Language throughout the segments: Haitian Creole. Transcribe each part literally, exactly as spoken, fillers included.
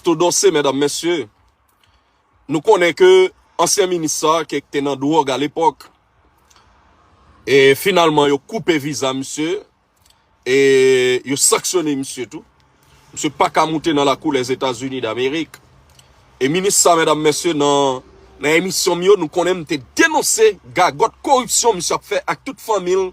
Berto Dorcé, medam, mesye, nou konnen ke ansyen minis sa, ke te nan dwòg alepòk, e finalman yo koupe viza misye, e yo sanksyone misye tou. Misye pa ka moute nan lakou Lèzetazini Damerik. E minis sa, medam, mesye, nan, nan emisyon m yo, nou konnen m te denonse gagòt koripsyon misye ap fè ak tout fanmi l.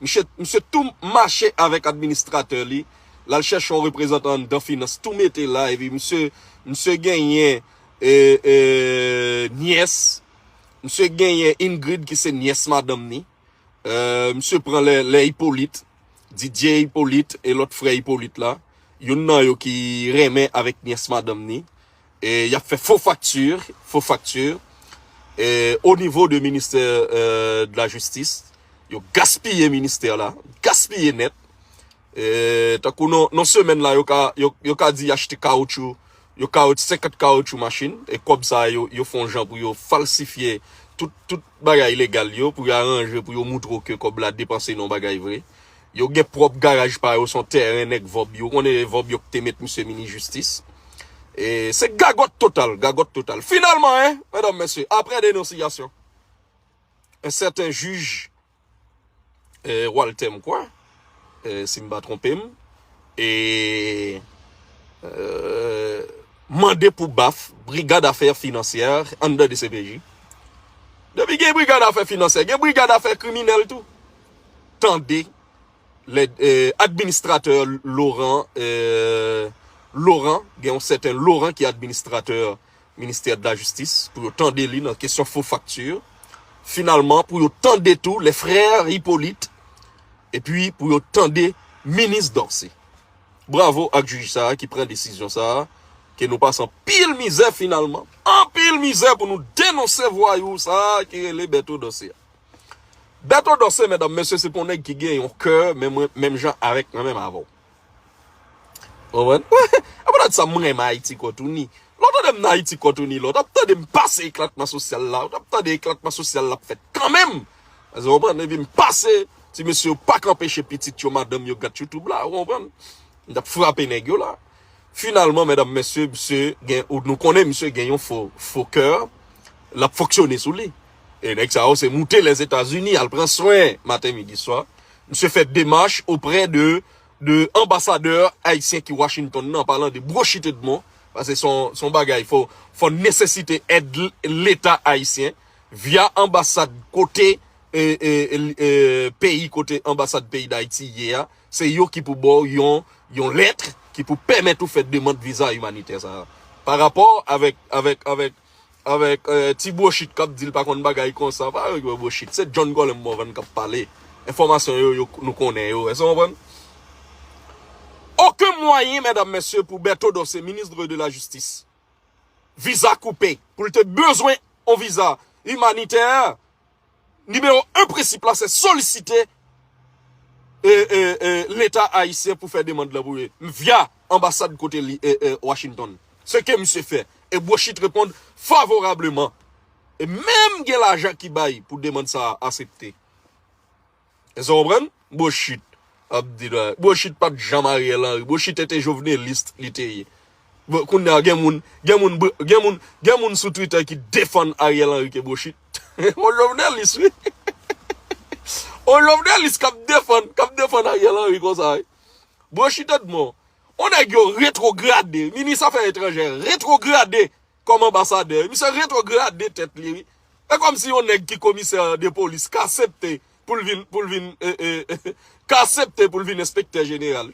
Misye, misye tou mache avèk administratè li. L al chèche yon reprezantan anndan finans, tou mete la, epi misye, misye genyen, e, e, nyès. Misye genyen Ingrid, ki se nyès madanm ni. E, misye pran lè, lè Ipolit, Didier Ipolit e lòt frè Ipolit la. Youn nan yo ki renmen avèk nyès madanm ni. E y ap fè fo fakti, fo fakti. E, o nivo de ministè, e, de la jistis, yo gaspiye ministè la, gaspiye nèt. E, tankou nan, nan semèn la, yo ka, yo, yo ka di y achte kawoutchou, yo ka wè senkant kawoutchou machin, e kòb sa a, yo, yo fè yon jan pou yo falsifye tout, tout bagay legal yo, pou yo aranje, pou yo moutre w ke kòb la depanse nan yon bagay vre. Yo gen pwòp garaj pa yo, se yon tèren nèg vòb yo, konnen vòb yo ki te met misye minis jistis. E se gagòt total, gagòt total. Finalman, en, medam, mesye, apre denonsiyasyon, en sèten jij, e, Walter, m kwè, e, si m pa twonpe m, e, e, mande pou baf, Brigad Afè Finansyè, anndan D C P J. Depi gen brigad afè finansyè, gen brigad afè kriminèl tou. Tande lè, e, administratè Laurent, e, Laurent, gen yon sèten Laurent ki administratè ministè de la jistis, pou yo tande li nan kesyon fo fakti. Finalman, pou yo tande tou lè frè Ipolit, epi pou yo tande minis Dorcé. Bravo ak jij sa a ki pran desizyon sa a, ke nou pase anpil mizè finalman. Anpil mizè pou nou denonse vwayou sa a ki rele Berto Dorcé a. Berto Dorcé, medam, mesye, se pa yon nèg ki gen yon kè, menm, menm jan avèk mwen, menm avè w. Ou konprann? E poutèt sa, m renmen Ayiti Kòtouni. Lè w tande m nan Ayiti Kòtouni, lè w t ap tande m pase eklatman sosyal la, ou t ap tande eklatman sosyal la ap fèt kanmenm. Èske w konprann? Epi m pase, ti mesye yo pa ka anpeche pitit yo, madanm yo gad YouTube la, ou konprann? M t ap frape nèg yo la. Finalman, medam, mesye, misye gen, ou nou konnen misye gen yon fo, fo kè, l ap fonksyone sou li. E nèg sa yo se moute Lèzetazini, al pran swen maten, midi, swa. Misye fè demach oprè de, de anbasadè ayisyen ki Washington nan, an palan de Brochit Edmond, paske se yon, se yon bagay, fò, fò nesesite èd l-, Leta ayisyen, via anbasad kote, e, e, e, e, peyi kote anbasad peyi Dayiti ye a, se yo ki pou ba w yon, yon lèt ki pou pèmèt ou fè demann viza imanitè sa a. Pa rapò avèk, avèk, avèk, avèk, e, ti Brochit k ap di l pa konn bagay konsa, pa avèk Brochit, se John Colin Morvan k ap pale. Enfòmasyon yo, yo, nou konnen yo, èske w konprann? Okenn mwayen, medam, mesye, pou Berto Dorcé, minis de, de la jistis, viza koupe, pou l te bezwen yon viza imanitè, nimewo en prensip la, se solisite, e, e, e, Leta ayisyen pou fè demann lan pou li, via anbasad kote li, e, e, Washington. Se ke misye fè. E Brochit reponn favorableman. E menm gen lajan ki bay pou demann sa a aksepte. Èske w konprann? Brochit ap di la. Brochit pa t janm Ariel Henry. Brochit te, te jovenelis li te ye. Bon, kounye a, gen moun, gen moun, gen moun, gen moun sou Twitter ki defann Ariel Henry ke Brochit. On jovenelis, wi. On jovenelis k ap defann, k ap defann Ariel Henry konsa, wi. Brochit Edmond, on nèg yo retwograde, minis afè etranjè, retwograde kòm anbasadè. Misye retwograde tèt li, wi. E kòmsi yon nèg ki komisè de polis ka aksepte pou l vin, pou l vin, e, e, ka aksepte pou l vin enspektè jeneral.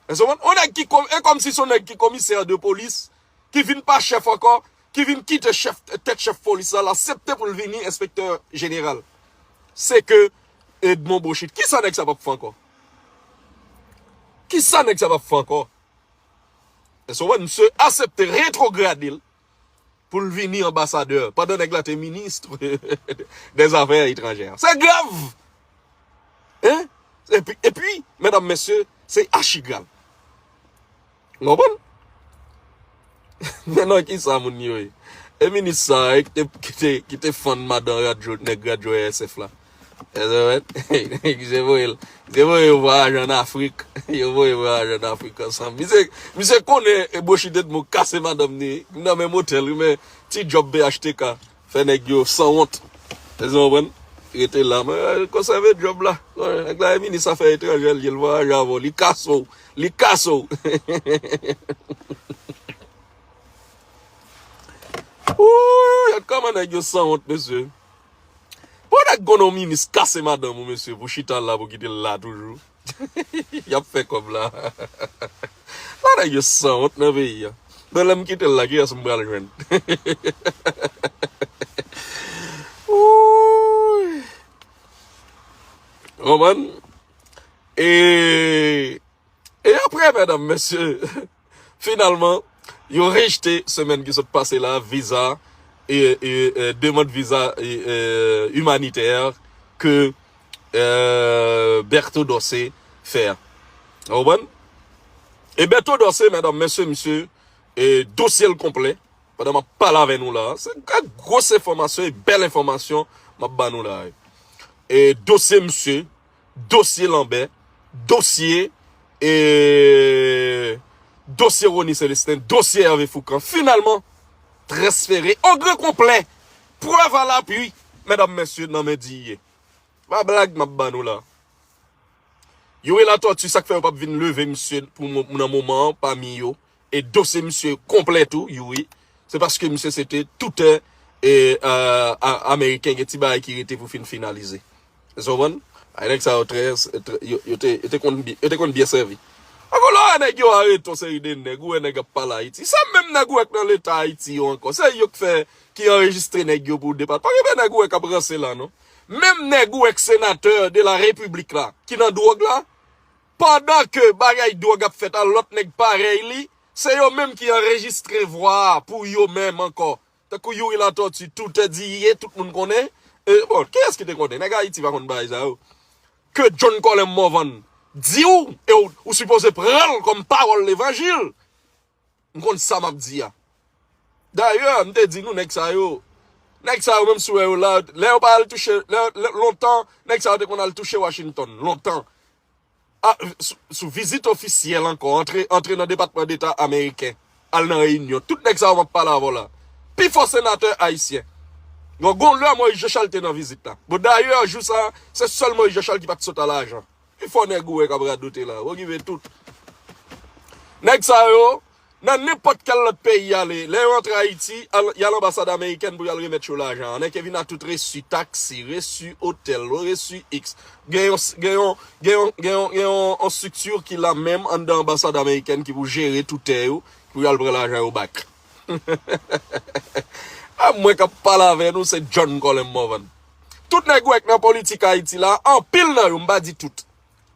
Èske w konprann? Yon nèg ki ko-, e kòmsi se yon nèg ki komisè de polis, ki vin pa chèf ankò, ki vin kite chèf, tèt chèf polis la, l aksepte pou l vini enspektè jeneral. Se ke Edmond Brochit. Kisa nèg sa p ap fè ankò? Kisa nèg sa p ap fè ankò? Èske w konprann? Misye aksepte retwograde l pou l vini anbasadè, pandan nèg la te minis dèzafè etranjè. Se grav! Hein? Epi, epi, medam, mesye, se achigrav. Ou konprann? Men nan kisa moun yo ye? E minis sa a, ki te, ki te, ki te fann madan radyo, nèg radyo R S F la. Èske w wè? Misye voye l. Misye voye yo vwayaje ann Afrik. Yo voye vwayaje ann Afrik ansanm. Misye, misye konnen e bwochi tèt mou kase madanm ni nan menm otèl wi, men ti djòb P H T K fè nèg yo sanwont. Èske w konprann? Rete la, men konsève djòb la. Nèg la e minis afè etranjè l ye, l vwayaje avè w, li kase w. Li kase w. Ooh, gad kòman nèg yo sanwont, mesye. Pandan k gon minis kase madanm ou, mesye, pou chita la, pou kite l la toujou. Y ap fè kòb la. La nèg yo sanwont nan peyi a. Bon, lè m kite l la, kiyès m pral jwenn? Ooh. Konprann? E, e apre, medam, mesye, finalman, yo rejte semèn ki sot pase la viza, e, e, e, demann viza, e, e, imanitè ke, e, Berto Dorcé fè a. Ou konprann? E Berto Dorcé, medam, mesye, misye, e, dosye l konplè. Pandan m ap pale avè nou la, se gwo enfòmasyon e bèl enfòmasyon m ap ba nou la. E dosye misye, dosye Lanbè, dosye, e, dosye Rony Célestin, dosye Hervé Fourcand, finalman transfere o gran konplè, prèv a lapui, medam, mesye, nan men Diye. Pa blag m ap ba nou la. Youri Latortue, sa k fè yo p ap vin leve misye pou mo- nan moman an, pami yo. E dosye misye konplè tou, Youri. Se paske misye se te toutè e, a, a, ameriken, gen ti bagay ki rete pou fin finalize. Èske w konprann? Ay, nèg sa yo trè, trè- yo, yo te, yo te konn bi- yo te konn byen sèvi. Ankò lè w wè nèg yo arete yon seri de nèg, ou wè nèg ap pale Ayiti. Se menm nèg ou wè k nan Leta Ayiti yo ankò. Se yo k fè, ki anrejistre nèg yo pou depat. Pa gen nèg ou wè k ap ranse la, non. Menm nèg ou wè k senatè de la repiblik la, ki nan dwòg la, pandan ke bagay dwòg ap fèt a lòt nèg parèy li, se yo menm ki anrejistre vwa a pou yo menm ankò. Tankou Youri Latortue, toutè Diye, tout moun konnen. E, bon, kiyès ki te konnen? Nèg Ayiti pa konn bagay sa yo. Ke John Colin Morvan di w, e w, ou sipoze pran l kòm pawòl levanjil. M konn sa m ap di a. Dayè, m te di nou nèg sa yo, nèg sa yo menm si w wè yo la, lè yo pa al touche, lè, lè, lontan, nèg sa yo te konn al touche Washington, lontan. A, sou, sou vizit ofisyèl ankò, antre, antre nan Depatman Deta ameriken, al nan reyinyon. Tout nèg sa yo m ap pale avè w la. Pifò senatè ayisyen. Bon, gon lè Moïse Jean Charles te nan vizit la. Bon, dayè, jou sa, se sèl Moïse Jean Charles ki pa t sot a lajan. Pifò nèg ou wè k ap radote la. Okipe tout. Nèg sa yo, nan nenpòt kèl lòt peyi y ale, lè yo antre Ayiti, al, y al anbasad amerikèn pou y al remèt yo lajan an. Nèg ki vin ak tout resi taksi, resi otèl, resi X. Gen yon, gen yon, gen yon, gen yon, gen yon, yon estrikti ki la menm anndan anbasad amerikèn ki pou jere tout tè yo, pou y al pran lajan yo back. A mwen k ap pale avè nou, se John Colin Morvan. Tout nèg ou wè k nan politik Ayiti la, anpil nan yo, m pa di tout.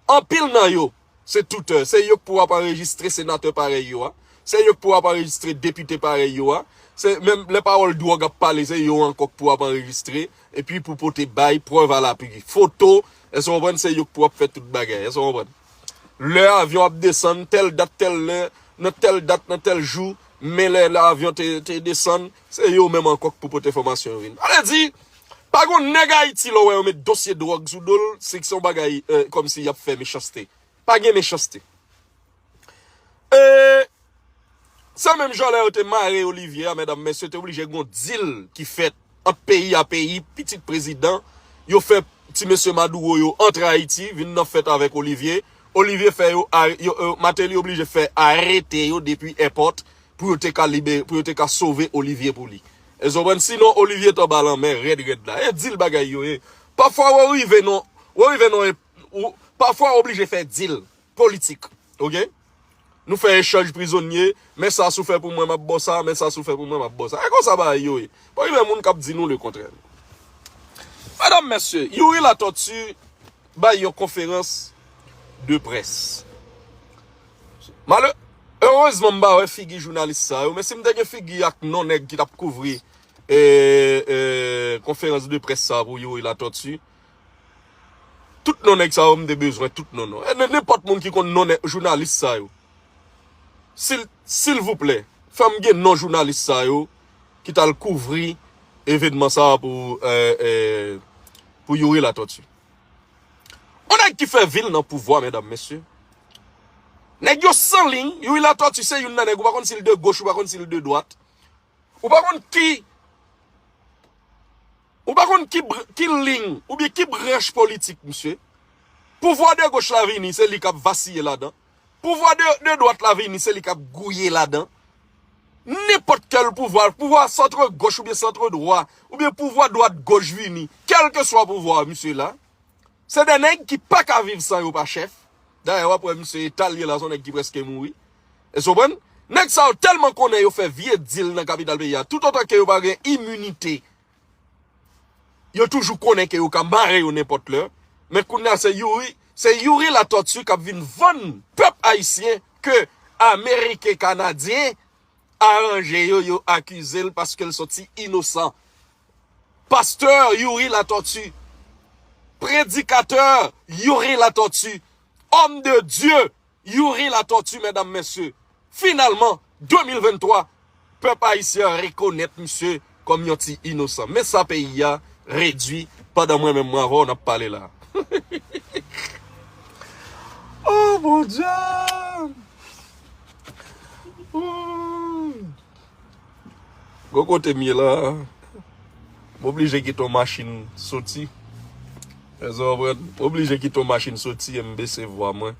Anpil nan yo, se toutè. Se yo k pou ap anrejistre senatè parèy yo a. Se yo k pou ap anrejistre depite parèy yo a. Se menm lè pawòl dwòg ap pale, se yo ankò k pou ap anrejistre. Epi pou pote bay, prèv a lapui. Foto, èske w konprann? Se yo k pou ap fè tout bagay. Èske w konprann? Lè avyon ap desann, tèl dat, tèl lè, nan tèl dat, nan tèl jou, men lè, lè avyon te, te desann, se yo menm ankò k pou pote enfòmasyon yo vin. Sa vle di, pa gon nèg Ayiti lè w wè yo met dosye dwòg sou do l, se, se yon bagay, eh, kòmsi y ap fè mechanste. Pa gen mechanste. E, se menm jan lè yo te mare Olivier a, medam, mesye, te oblije gon dil ki fèt ant peyi a peyi, pitit prezidan, yo fè ti mesye Maduro yo antre Ayiti, vin nan fèt avèk Olivier. Olivier fè yo, a- yo, yo Martelly oblije fè arete yo depi èpòt pou yo te ka libere, pou yo te ka sove Olivier pou li. Èske w konprann? Sinon, Olivier t anba lanmè rèd rèd la. E dil bagay yo ye. Pafwa, w rive non, w rive non, ou, pafwa w oblije fè dil politik. Oke? Nou fè echanj prizonye, men sa si w fè pou mwen, m ap ba w sa, men sa si w fè pou mwen, m ap ba w sa. E konsa bagay yo ye. Pa gen moun k ap di nou lekontrè. Medam, mesye, Youri Latortue bay yon konferans de près. Male- erezman, m pa wè figi jounalis sa yo, men si m te gen figi ak non nèg ki t ap kouvri, e, e, konferans de près sa pou Youri Latortue, tout non nèg sa yo, m te bezwen tout non, non. E, nen- nenpòt moun ki konn non nèg- jounalis sa yo, sil, silvouplè, fè m gen non jounalis sa yo ki t al kouvri evènman sa a pou, e, e, pou Youri Latortue. Yon nèg ki fè vi l nan pouvwa, medam, mesye. Nèg yo san liy, Youri Latortue se youn nan nèg, ou pa konn si l de goch, ou pa konn si l de dwat. Ou pa konn ki, ou pa konn ki, br- ki liy, oubyen ki branch politik, misye. Pouvwa de goch la vini, se li k ap vasiye ladan. Pouvwa de, de dwat la vini, se li k ap gouye ladan. Nenpòt kèl pouvwa, pouvwa santre goch oubyen santre dwa, oubyen pouvwa dwat goch vini, kèlkeswa pouvwa misye la, se de nèg ki pa ka viv san yo pa chèf. Dayè, w ap wè misye eta l ye la, se yon nèg ki prèske mouri. Èske w konprann? Nèg sa yo tèlman konnen yo fè vye dil nan kapital peyi a, toutotan ke yo pa gen iminite, yo toujou konnen ke yo ka mare yo nenpòt lè. Men kounye a se Youri, se Youri Latortue k ap vin vann pèp ayisyen ke Ameriken, Kanadyen aranje yo, yo akize l paske l soti inosan. Pastè Youri Latortue, predikatè Youri Latortue, homme de Dieu Youri Latortue, medam, mesye. Finalman, de mil venntwa, pèp ayisyen an rekonèt misye kòm yon ti inosan. Men sa peyi a redui pandan mwen menm mwen avè w n ap pale la. Oh, Bondye! Hmm. Gwo kote m ye la, m oblije kite yon machin soti. Èske w konprann? M oblije kite yon machin soti e m bese vwa mwen.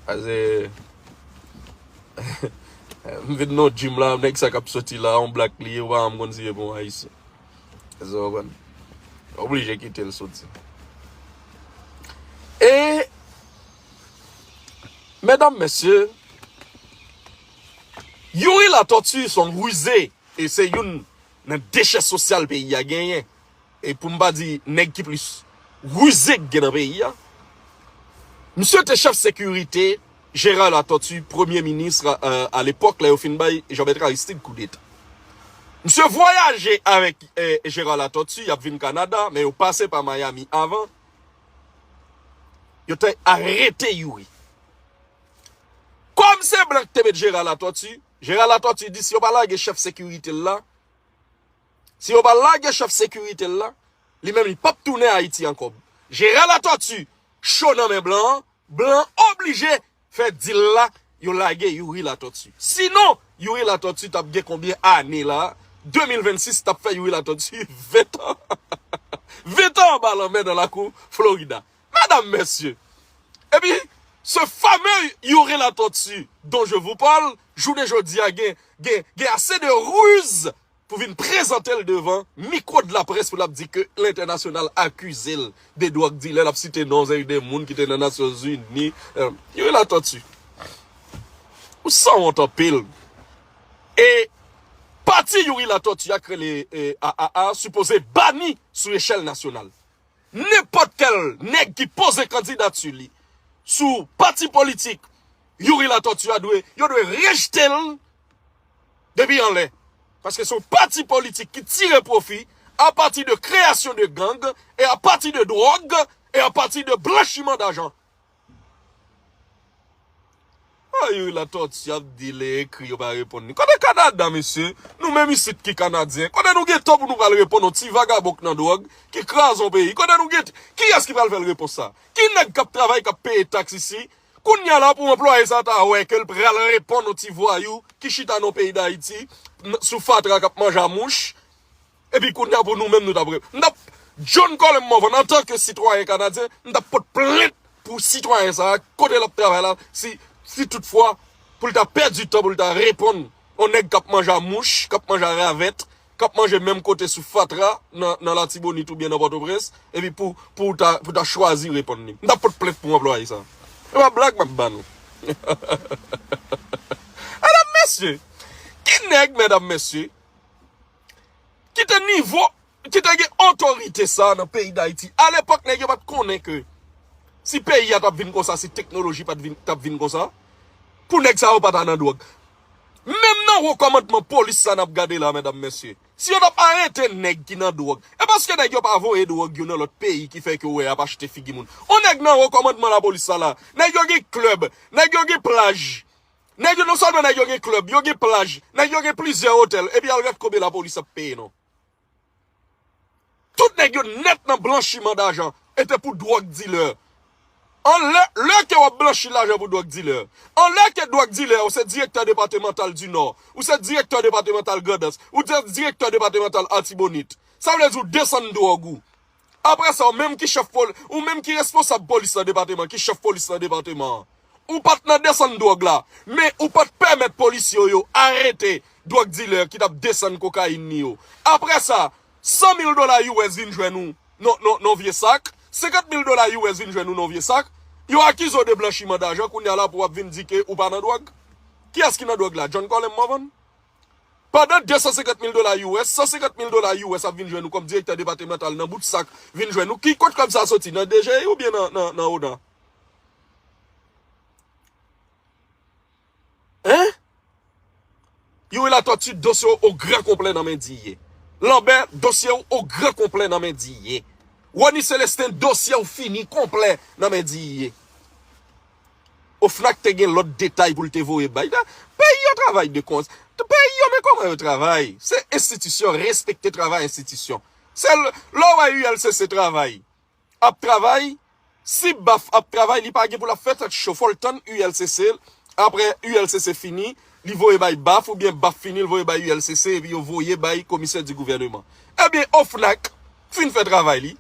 Paske m vin nan gym la, nèg sa k ap soti la, yon blak li ye, ou pa janm konn si se bon ayisyen. Èske w konprann? Oblije kite l soti. E, medam, mesye, Youri Latortue se yon rize, e se youn nan dechè sosyal peyi a genyen. E pou m pa di nèg ki plis rize k gen nan peyi a. Misye te chèf sekirite Gérard Latortue, premye minis, euh, alepòk, lè yo fin bay Jean Bertrand Aristide koudeta. Misye vwayaje avèk, euh, Gérard Latortue, y ap vin Kanada, men yo pase pa Miami avan. Yo te arete Youri. Kòm se blan ki te met Gérard Latortue, Gérard Latortue di si yo pa lage chèf sekirite l la, si yo pa lage chèf sekirite l la, li menm li p ap tounen Ayiti ankò. Gérard Latortue cho nan men blan an, blan an oblije fè dil la, yo lage Youri Latortue. Sinon, Youri Latortue t ap gen konbyen ane la? De mil vennsis t ap fè Youri Latortue ven tan. Ven tan anba lanmè nan lakou Florida. Medam, mesye. Epi, ce fameux Youri Latortue dont je vous parle, jounen jodi a gen, gen, gen ase de riz pou vin prezante l devan mikwo de la près pou l ap di ke lentènasyonal akize l de dwòg dilè, l ap site non de moun ki te nan Nasyonzini. Euh, Youri Latortue, ou sanwont anpil. E pati Youri Latortue a k rele, eh, A A A sipoze bani sou echèl nasyonal. Nenpòt kèl nèg ki poze kandidati li sou pati politik Youri Latortue a dwe, yo dwe rejte l depi anlè. Paske se yon pati politik ki tire pwofi apati de kreyasyon de gang e apati de dwòg e apati de blanchiman dajan. Ah, Youri Latortue ap di li ekri yo pa reponn li. Kote Kanada, mesye? Nou menm isit ki Kanadyen. Kote nou gen tan pou nou pral reponn yon ti vagabon k nan dwòg, ki kraze yon peyi? Kote nou gen, kiyès ki pral fè l repons sa? Ki nèg k ap travay, k ap peye taks isi? Kounye a la pou anplwaye sa ta wè ke l pral reponn yon ti vwayou ki chita nan peyi Dayiti, n- sou fatra k ap manje a mouch. Epi kounye a pou nou menm nou t ap re- m t ap John Colem Morvan antanke sitwayen kanadyen, m t ap pot plent pou sitwayen sa a, kote l ap travay la, si, si toutfwa pou l ta pèdi tan pou l ta reponn yon nèg k ap manje a mouch, k ap manje a ravèt, k ap manje menm kote sou fatra nan, nan Latibonit oubyen nan Pòtoprens, epi pou, pou ta, pou ta chwazi reponn li. M t ap pot plent pou anplwaye sa. E pa blag m ap ba nou. Medam, mesye, ki nèg, medam, mesye, ki te nivo, ki te gen otorite sa nan peyi Dayiti. Alepòk, nèg yo pa t konnen ke si peyi a t ap vin konsa, si teknoloji pa t vin, t ap vin konsa, pou nèg sa yo pa ta nan dwòg. Menm nan wo kòmandman polis sa n ap gade la, medam, mesye, si yo t ap arete nèg ki nan dwòg, e paske nèg yo pa voye dwòg yo nan lòt peyi ki fè ke w wè y ap achte figi moun. On nèg nan wo kòmandman lapolis sa la, nèg yo gen klèb, nèg yo gen plaj, nèg yo, non sèlman nèg yo gen klèb, yo gen plaj, nèg yo gen plizyè otèl, epi al gad konbyen lapolis ap peye non. Tout nèg yo nèt nan blanchiman dajan, e te pou dwòg dilè. An lè, lè ke w ap blanchi lajan pou dwòg dilè, an lè ke dwòg dilè, ou se direktè depatèmantal di Nò, ou se direktè depatèmantal Grandans, ou se direktè depatèmantal Latibonit, sa vle di w desann dwòg ou. Apre sa, ou menm ki chèf poli-, ou menm ki responsab polis nan depatèman, ki chèf polis nan depatèman an, ou pa t nan desann dwòg la, men ou pa t pèmèt polis yo, yo arete dwòg dilè ki t ap desann kokayin li yo. Apre sa, san mil dola U S vin jwenn ou nan, nan, nan vye sak, senkant mil dola U S vin jwenn ou nan vye sak, yo akize w de blanchiman dajan, kounye a la pou w ap vin di ke ou pa nan dwòg. Kiyès ki nan dwòg la? John Colem Morvan? Pandan de san senkant mil dola U S, san senkant mil dola U S ap vin jwenn ou kòm direktè depatèmantal nan bout sak vin jwenn ou. Ki kot kòb sa soti? Nan D G I oubyen nan, nan, nan ONA? Hein? Youri Latortue, dosye w o gran konplè nan men D E A. Lambert, dosye w o gran konplè nan men D E A. Rony Celestin, dosye w fini konplè nan men D E A. OFNAC te gen lòt detay pou l te voye bay. Peyi yo travay de kons. Peyi yo, men kòman yo travay? Se enstitisyon, respekte travay enstitisyon. Se l-, lè w wè U L C C travay, ap travay, si BAF ap travay, li pa gen pou l ap fè tèt cho, fò l tann U L C C, apre U L C C fini, li voye bay BAF, oubyen BAF fini, l voye bay U L C C, epi yo voye bay komisè di gouvèneman. Ebyen, OFNAC fin fè travay li.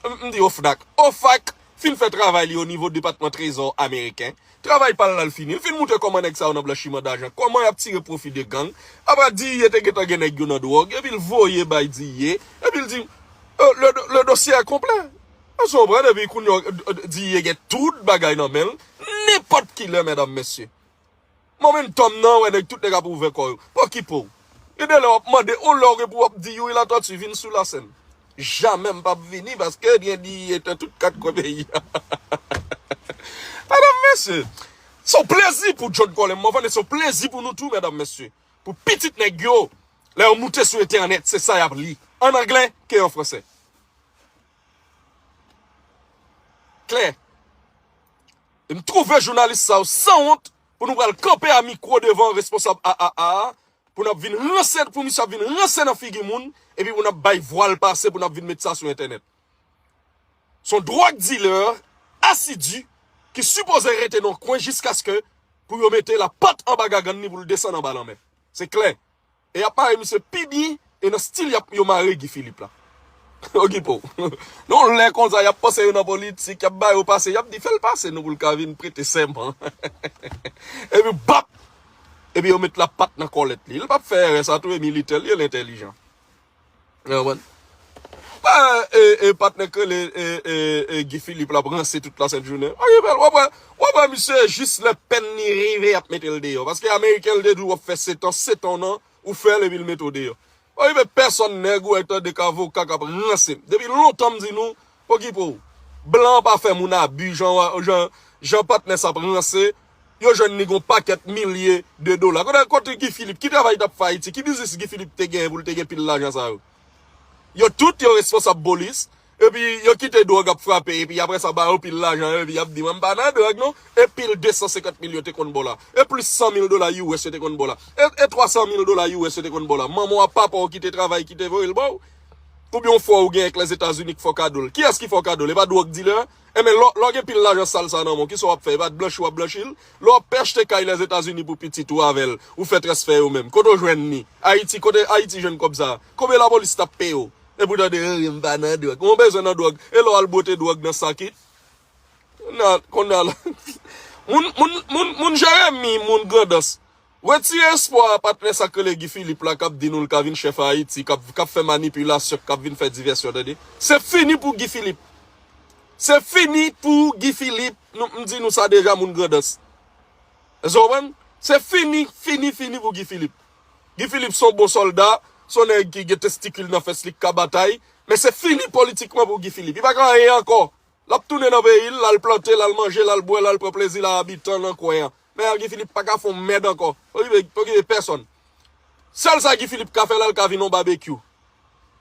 M, m di OFNAC. OFAC fin fè travay li o nivo Depatman Trezò ameriken. Travay pa l la l fini. L fin moutre kòman nèg sa yo nan blanchiman dajan, kòman y ap tire pwofi de gang. Apre D E A te gentan gen nèg yo nan dwòg, epi l voye bay D E A, epi l di, euh, le, le dossier est complet. Èske w konprann? Epi kounye a, D E A gen tout bagay nan men l. Nenpòt ki lè, medam, mesye. Momentum nan, wè nèg, tout nèg ap ouvè kò yo. Pokipo w. Gen de lè w ap mande, on lè w gen pou w ap di Youri Latortue vin sou lasèn. Jamè m p ap vini paske gen D E A nan tout kat kwen peyi a. Medam, mesye, se yon plezi pou John Colem Morvan e se yon plezi pou nou tou, medam, mesye. Pou pitit nèg yo, lè yo moute sou entènèt, se sa y ap li. An anglè ke an fransè. Klè. E m twouve jounalis sa yo sanwont pou nou pral kanpe a mikwo devan responsab A A A a, pou n ap vin ranse, pou misye ap vin ranse nan figi moun, epi pou n ap bay vwal pase, pou n ap vin met sa sou entènèt. Se yon dwòg dilè asidi ki sipoze rete nan yon kwen jiskaske pou yo mete lapat anba gagann li pou l desann anba lanmè. Se klè. E y ap mare misye pi byen, e nan stil y ap, yo mare Guy Philippe la. Okipe w. Non, lè konsa, y ap panse yo nan politik, y ap ba yo pase, y ap di, "Fè l pase nou pou l ka vin prete sèman." Epi, bap! Epi yo met lapat nan kòlèt li. Li p ap fè erè sa tou, e militè, li, li entèlijan. Ou konprann? Pa, e, e, patnè k rele, e, e, e, Guy Philippe la ap ranse tout la sent jounen. Okipe l, w ap wè, w ap wè misye jis lè pèn li rive, y ap mete l deyò. Paske ameriken, l te di w ap fè setan, setan w nan, ou fè l epi l mete w deyò. Pa rive pèsonn nèg ou wè tande k avoka k ap ranse. Depi lontan m di nou, okipe w. Blan pa fè moun abi, jan, jan, jan patnè sa ap ranse, yo jwenn li gon pakèt milye de dola. Kote, kote Guy Philippe, ki travay t ap fè Ayiti, ki biznis Guy Philippe te genyen pou l te gen pil lajan sa yo? Yo tout, yo responsab bolis, epi yo kite dwòg ap frape, epi apre sa ba yo pil lajan, epi y ap di, "Mwen m pa nan dwòg non." E pil de san senkant mil yo te konn ba w la. E plis san mil dola U S yo te konn ba w la. E, e twa san mil dola U S yo te konn ba w la. Manman w ak papa w ki te travay, ki te voye l ba w. Oubyen yon frè w genyen k Lèzetazini k fè w kado l. Kiyès ki fè w kado l? E pa dwòg dilè? Enben, lè, lè w gen pil lajan sal sa nan men w, kisa w ap fè? E pa blanchi w ap blanchi l? Lè w ap achte kay Lèzetazini pou pitit ou avè l, ou fè transfè yo menm. Kote w jwenn li? Ayiti, kote Ayiti jwenn kòb sa a? Konbyen lapolis t ap peye w? Epi w tande, "Eh, m pa nan dwòg." Ou bezwen nan dwòg. E lè w al bwote dwòg nan sakit? Nan, konnya la. Moun, moun, moun, moun Jeremi, moun Grandans. Retire espwa a patnè sa k rele Guy Philippe la k ap di nou l ka vin chèf Ayiti, k ap, k ap fè manipilasyon, k ap vin fè divèsyon, tande. Se fini pou Guy Philippe. Se fini pou Guy Philippe. Nou, m di nou sa deja, moun Grandans. Èske w konprann? Se fini, fini, fini pou Guy Philippe. Guy Philippe se yon bon sòlda, se yon nèg ki gen testikil nan fès li, k ka batay, men se fini politikman pou Guy Philippe. Li pa ka anyen ankò. L ap tounen nan peyi l, l al plante, l al manje, l al bwè, l al pran plezi l a abitan nan kwen an. Men Guy Philippe pa ka fè yon mèd ankò. Okipe, okipe pèsonn. Sèl sa Guy Philippe ka fè la, l ka vin yon babekyou.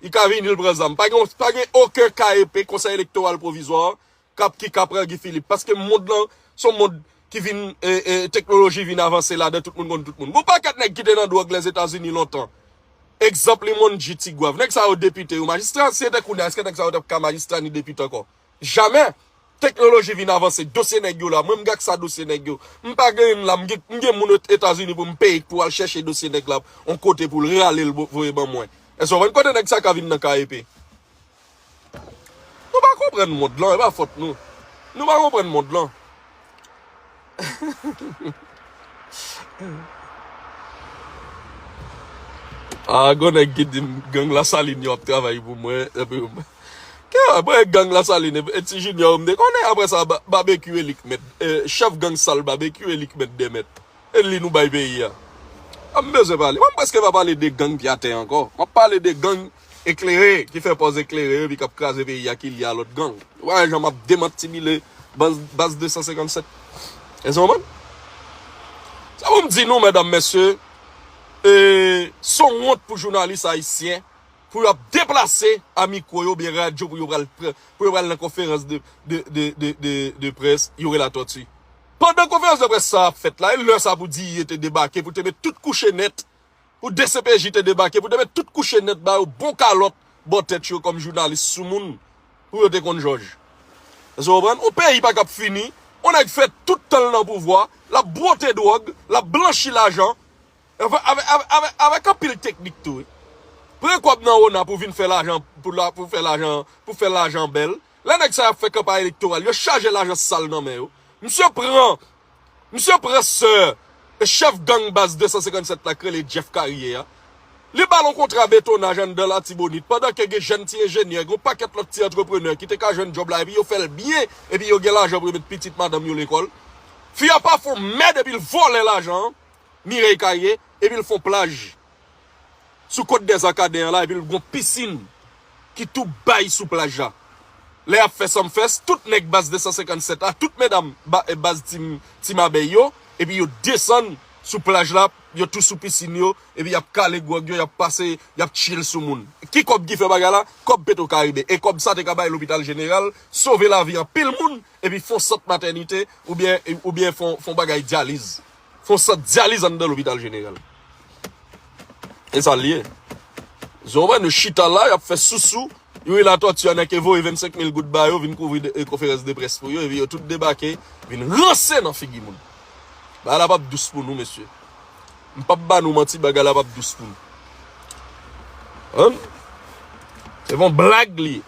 Li ka vini, l pran zam. Pa gen, pa gen okenn ka epe Konsèy Elektoral Pwovizwa k ap, ki ka pran Guy Philippe. Paske mond lan, se yon mond ki vin, e, e, teknoloji vin avanse ladan, tout moun konn tout moun. Gon pakèt nèg ki te nan dwòg Lèzetazini lontan. Egzanp, Limon G, Ti Gwav. Nèg sa yo depite, yo majistra. Si se te kounye a, èske nèg sa yo t ap ka majistra ni depite ankò? Jamè. Teknoloji vin avanse, dosye nèg yo la. Mwen, m gen ak sa dosye nèg yo. M pa gen youn la, m gen, m gen moun Etazini pou m peye pou al chèche dosye nèg la, yon kote pou l rale l vo- voye ban mwen. Èske w konprann kote nèg sa ka vin nan K E P? Nou pa konprann mond lan, e pa fòt nou. Nou pa konprann mond lan. Ah, gon nèg ki di m gang Lasalin yo ap travay pou mwen. Epi, ke, mwen, gang Lasalin, e, e ti Junior, m te konnen, apre sa, ba- Babekyou e li k mèt. E, chèf gang sal Babekyou e li k mèt de mèt. E li nou bay peyi a. A, m bezwen pale. Mwen, m prèske pa pale de gang pye atè ankò. M ap pale de gang eklere, ki fè pòz eklere yo, epi k ap kraze peyi a, ki lye a lòt gang. Ou pa wè jan m ap demantibile baz, baz de san senkann sèt. Èske w konprann? Sa pou m di nou, medam, mesye, e, se yon wont pou jounalis ayisyen, pou y ap deplase a mikwo yo, oubyen radyo, pou yo pral pran, pou yo pral nan konferans de, de, de, de, de, de près, Youri Latortue. Pandan konferans de près sa ap fèt la, e lè sa pou D I A te debake, pou te met tout kouche nèt, pou D C P J te debake, pou te met tout kouche nèt, ba yo bon kalòt bò tèt yo kòm jounalis soumoun, pou yo te konn jòj. Èske w konprann? Yon peyi pa k ap fini, yon nèg fè tout tan l nan pouvwa, l ap bwote dwòg, l ap blanchi lajan, avè- avè- avè- avè- avèk anpil teknik tou, wi. Pran kòb nan Ona pou vin fè lajan, pou la, pou fè lajan, pou fè lajan bèl. Lè nèg sa y ap fè kanpay elektoral, yo chaje lajan sal nan men yo. Misye pran, misye pran sè e chèf gang baz de san senkann sèt la k rele Jeff Carrière a. Li ba l yon kontra betonnaj anndan Latibonit, pandan ke gen jèn ti enjenyè, gen yon pakèt lòt ti antreprenè ki te ka jwenn djòb la, epi yo fè l byen, epi yo gen lajan pou yo met pitit madanm yo lekòl. Fi a pa fè yon mèd, epi l vòlè lajan an, Mireille Carrière, epi l fè yon plaj sou Côte des Arcadins an la, epi l gen yon pisin ki tou bay sou plaj la. Lè y ap fè Sumfest, tout nèg baz de san senkann sèt la, tout medam ba- baz Team, Team Abèy yo, epi yo desann sou plaj la, yo tou sou pisin yo, epi y ap kale gwòg yo, y ap pase, y ap chill sou moun. Ki kòb ki fè bagay la? Kòb Petro Caribe. E kòb sa te ka bay Lopital Jeneral, sove lavi anpil moun, epi fè yon sant matènite, oubyen, oubyen fè yon, fè yon bagay dyaliz. Fè yon sant dyaliz anndan Lopital Jeneral. E sa l ye. Zòrèn yo chita la, y ap fè sousou. Youri Latortue a nèk voye vennsenk mil goud ba yo, vin kouvri de, e, konferans de près pou yo, epi yo tout debake, vin ranse nan figi moun. Bagay la p ap dous pou nou, mesye. M p ap ba nou manti, bagay la p ap dous pou nou. Hein? Se yon blag li ye.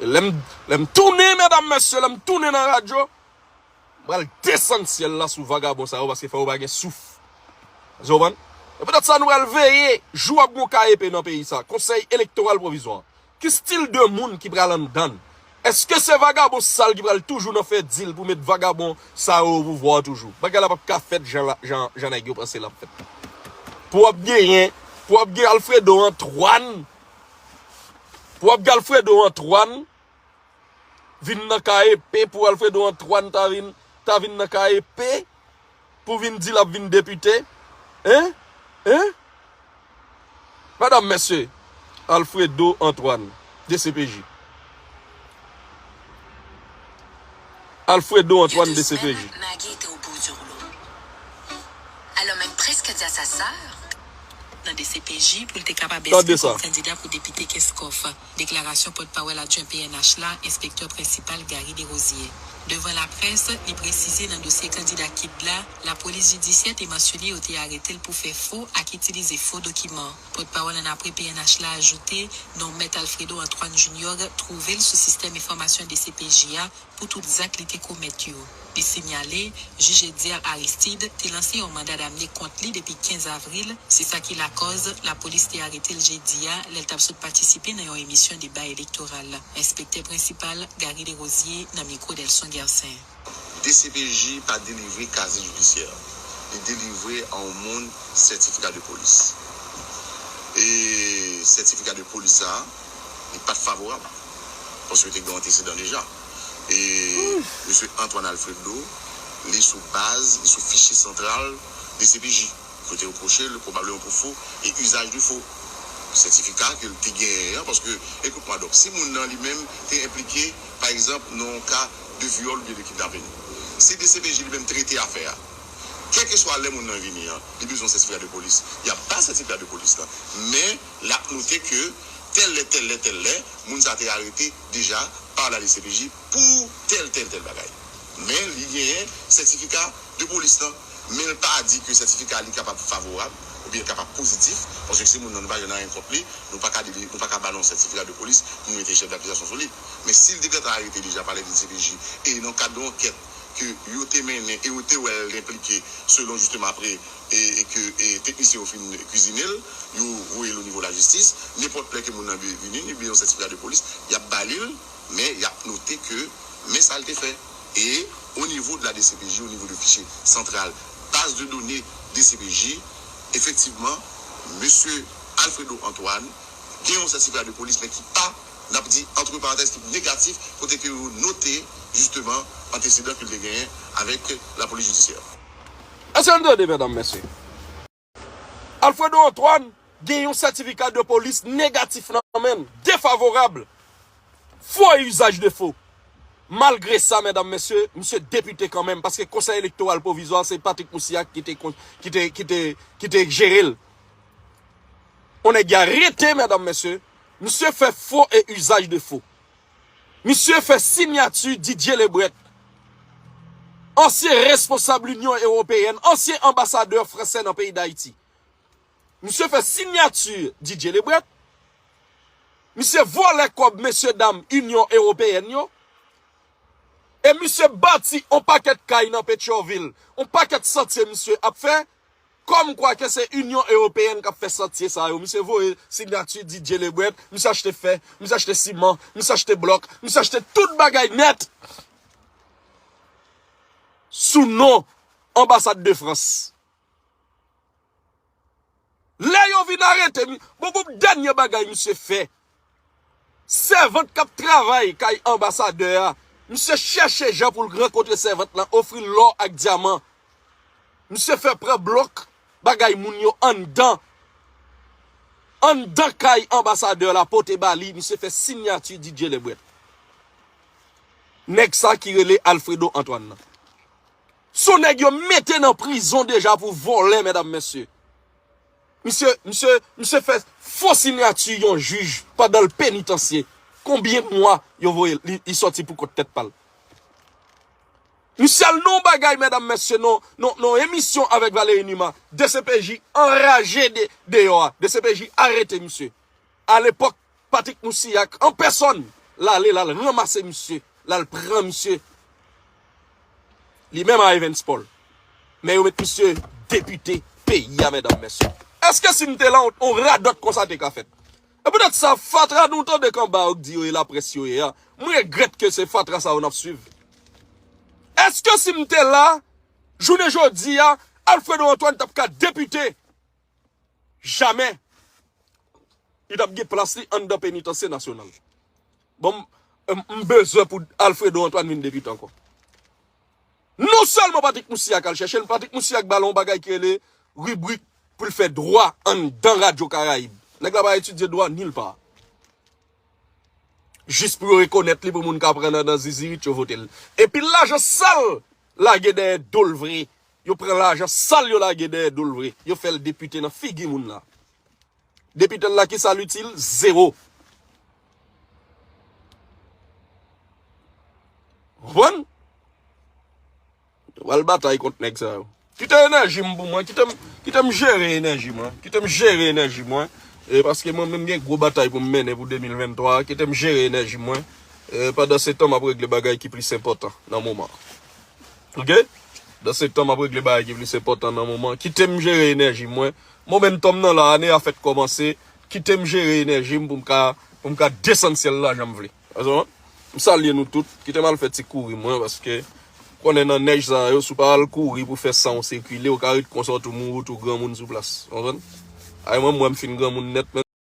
Lè m, lè m tounen, medam, mesye, lè m tounen nan radyo, m pral desann syèl la sou vagabon sa yo, paske fè yo pa gen souf. Èske w konprann? Se poutèt sa nou pral veye, jou ap gen yon K E P nan peyi sa, Konsèy Elektoral Pwovizwa. Ki stil de moun ki pral anndan l? Èske se vagabon sal ki pral toujou nan fè dil pou met vagabon sa yo o pouvwa toujou? Bagay la p ap ka fèt jan, la- jan, jan nèg yo panse l ap fèt. Pou w ap genyen, pou w ap gen Alfredo Antoine, pou w ap gen Alfredo Antoine, vin nan K E P, pou Alfredo Antoine ta vin, ta vin nan K E P, pou vin di l ap vin depite? Hein? Hein? Medam, mesye, Alfredo Antoine, D C P J. Alfredo Antoine, D C P J. Nan D C P J pou l te kapab espere kòm kandida pou depite Kenskòf. Deklarasyon pòtpawòl adjwen P N H la, enspektè prensipal Gary Desrosiers. Devan laprès, li presize nan dosye kandida kid la, lapolis jidisyè te mansyone yo te arete l pou fè fo ak itilize fo dokiman. Pòtpawòl annapre P N H la ajoute, non Mèt Alfredo Antoine Junior twouve l sou sistèm enfòmasyon D C P J a, pou tout zak li te komèt yo. Li sinyale, jij Edzer Aristide te lanse yon manda damne kont li depi kenz avril, se sa ki lakòz lapolis te arete l jedi a lè l t ap sot patisipe nan yon emisyon deba elektoral. Enspektè prensipal Gary Desrosiers nan mikwo Delson Guercin. D C P J pa delivre kazye jidisyè. Li delivre a yon moun sètifika de polis. E sètifika de polis sa a, li pa t favorab. Paske yo te gen antesedan deja. E mesye Antoine Alfredo, li sou baz, li sou fichye santral D C P J, ki te repwoche l pwobableman pou fo e izaj de fo sètifika ke l te genyen an, paske, ekout mwa, donk, si moun nan li menm te enplike, pa egzanp, nan yon ka de vyòl oubyen de kidnapin, si D C P J li menm trete afè a, kèlkeswa lè moun nan vini an, li bezwen yon sètifika de polis, y ap ba sètifika de polis la. Men, l ap note ke tèl lè, tèl lè, tèl lè, moun sa te arete deja pa la D C P J pou tèl, tèl, tèl bagay. Men li genyen sètifika de polis lan. Men l pa di ke sètifika li kapab favorab oubyen kapab pozitif, paske se moun nan nou pa jwenn anyen kont li, nou pa ka, nou pa ka ba l yon sètifika de polis pou nou mete chèf dakizasyon sou li. Men si l te gentan arete deja pa la D C P J, e nan kad yon ankèt ke yo te mennen e yo te wè l enplike selon jisteman apre e, e ke e, teknisyen yo fin kwizine l, yo voye l o nivo lajistis, nenpòt lè ke moun nan vini, li bezwen yon sètifika de polis, y ap ba li l, men y ap note ke men sa l te fè. E o nivo de la D C P J, o nivo de fichye santral, baz de done D C P J, efektivman, mesye Alfredo Antoine gen yon sètifika de polis, men ki pa, n ap di, antre parantèz, ki negatif, kote ke yo note, jisteman, antesedan ke l te genyen avèk lapolis jidisyè. Èske n tande, medam, mesye? Alfredo Antoine gen yon sètifika de polis negatif nan men l, defavorab, fo e izaj de fo. Malgre sa, medam, mesye, misye depite kanmenm, paske Konsèy Elektoral Pwovizwa, se Patrick Moussaillard ki te kon-, ki te, ki te, ki te jere l. On nèg y arete, medam, mesye, misye fè fo e izaj de fo. Misye fè sinyati Didier Lebret, ansyen responsab Linyon Ewopeyèn, ansyen anbasadè fransè nan peyi Dayiti. Misye fè sinyati Didier Lebret. Misye vòlè kòb mesye dam Inyon Ewopeyèn yo. E misye bati on pakèt kay nan Petyonvil, on pakèt santye misye ap fè. Kòmkwa ke se Inyon Ewopeyèn k ap fè santye sa yo. Misye voye sinyati Didier Lebret, misye achte fè, misye achte siman, misye achte blòk, misye achte tout bagay nèt sou non anbasad de Frans. Lè yo vin arete, mi-, bon, bon, dènye bagay misye fè. Sèvant k ap travay kay anbasadè a, misye chèche jan pou l rankontre sèvant lan, ofri l lò ak dyaman. Misye fè pran blòk bagay moun yo anndan, anndan kay anbasadè la, pote ba li, misye fè sinyati Didier Lebret. Nèg sa ki rele Alfredo Antoine nan. Se yon nèg yo mete nan prizon deja pou vòlè, medam, mesye. Misye, misye, misye fè fo sinyati yon jij pandan l penitansye. Konbyen mwa yo voye l, li, li sòti pou kont tèt pa l? Misye al nan yon bagay, medam, mesye, nan, nan, nan yon emisyon avèk Valery Numa. D C P J anraje de, deyò a. D C P J arete misye. Alepòk, Patrick Moussaillard an pèsòn, l ale, l al ranmase misye, l al pran misye. Li menm a Evans Paul. Men yo met misye depite peyi a, medam, mesye. Èske si m te la, on, on radòt konsa te ka fèt? E poutèt sa, fatra nou tande k anba yo k di yo e laprès yo ye a, m regrèt ke se fatra sa yo n ap swiv. Èske si m te la, jounen jodi a, Alfredo Antoine t ap ka depite? Jamè. Li t ap gen plas li anndan penitansye nasyonal. Bon, m, m bezwen pou Alfredo Antoine vin depite ankò. Non sèlman Patrick Moussaillard k al chèche l, Patrick Moussaillard k ba l yon bagay ki rele ribrik pou l fè dwa anndan Radyo Karayib. Nèg la pa etidye dwa nil pa. Jis pou yo rekonèt li pou moun ka pran nan, nan zizirit yo vote l. Epi lajan sal lage dèyè do l vre. Yo pran lajan sal yo lage dèyè do l vre. Yo fè l depite nan figi moun la. Depite l la ki sa l itil? Zewo. Konprann? Yo pral batay kont nèg sa yo. Kite enèji m pou mwen, kite m, kite m jere enèji mwen, kite m jere enèji mwen. E paske mwen menm gen gwo batay pou m mennen pou de mil venntwa a, kite m jere enèji mwen. E pandan se tan m ap regle bagay ki plis enpòtan nan moman. Oke? Pandan se tan m ap regle bagay ki plis enpòtan nan moman. Kite m jere enèji mwen. Momentum nan la, ane a fèk kòmanse. Kite m jere enèji m pou m ka, pou m ka desann syèl la jan m vle. Pase, m salye nou tout. Kite m al fè ti kouri mwen, paske konnen nan nèj sa yo, si w pa al kouri pou fè san w sikile, ou ka ret konsa, ou tou mouri, ou tou granmoun sou plas. Konprann? Ay, mwen, mwen, m fin granmoun nèt, men.